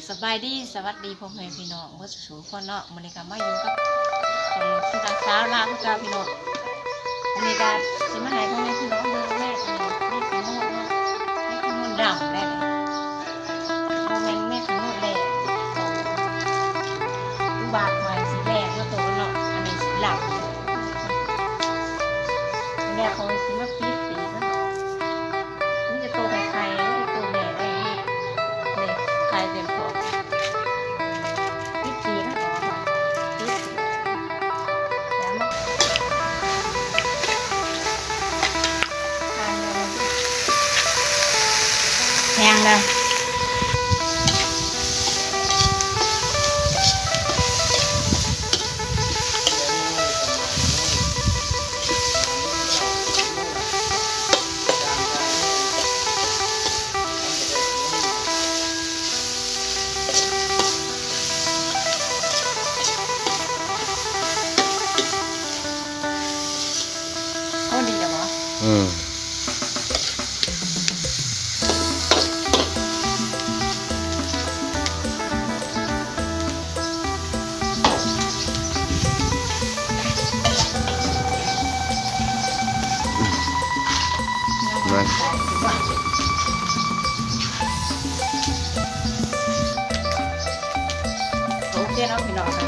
ສະບາຍດີ ສະຫວັດດີພໍ່ແມ່ພີ່ນ້ອງເບິດສູ່ຄົນເນາະ. ມື້ນີ້ກໍມາຢູ່ກັບຊ່ອງສຸດາສາວລາວຄືເກົ່າພີ່ນ້ອງ. ມື້ນີ້ກໍຊິມາໃຫ້ພໍ່ແມ່ພີ່ນ້ອງເບິ່ງແມ່ ແມ່ຂະໜູນເນາະ ແມ່ຂະໜູນດຳແຫຼະ ບໍ່ແມ່ນແມ່ຂະໜູນແດງ. ອຸບາດຂ້ອຍຊິແດງເນາະໂຕເນາະ ອັນນີ້ຊິດຳ. ແລ້ວຂ້ອຍຊິມາປິດປີກມັນອອກ ມີແຕ່ໂຕໄຂ່ໆ ມີແຕ່ໂຕແມ່ໄດ້ນີ້ ນີ້ໄຂ່ເຕັມທ້ອງ. ປິດປີກມັນອອກ ປິດປີກ ແລ້ວມາ ແພງເດີ. ພໍດີແລ້ວບໍ່? ອືມ ໂອເຄເນາະພີ່ນ້ອງ.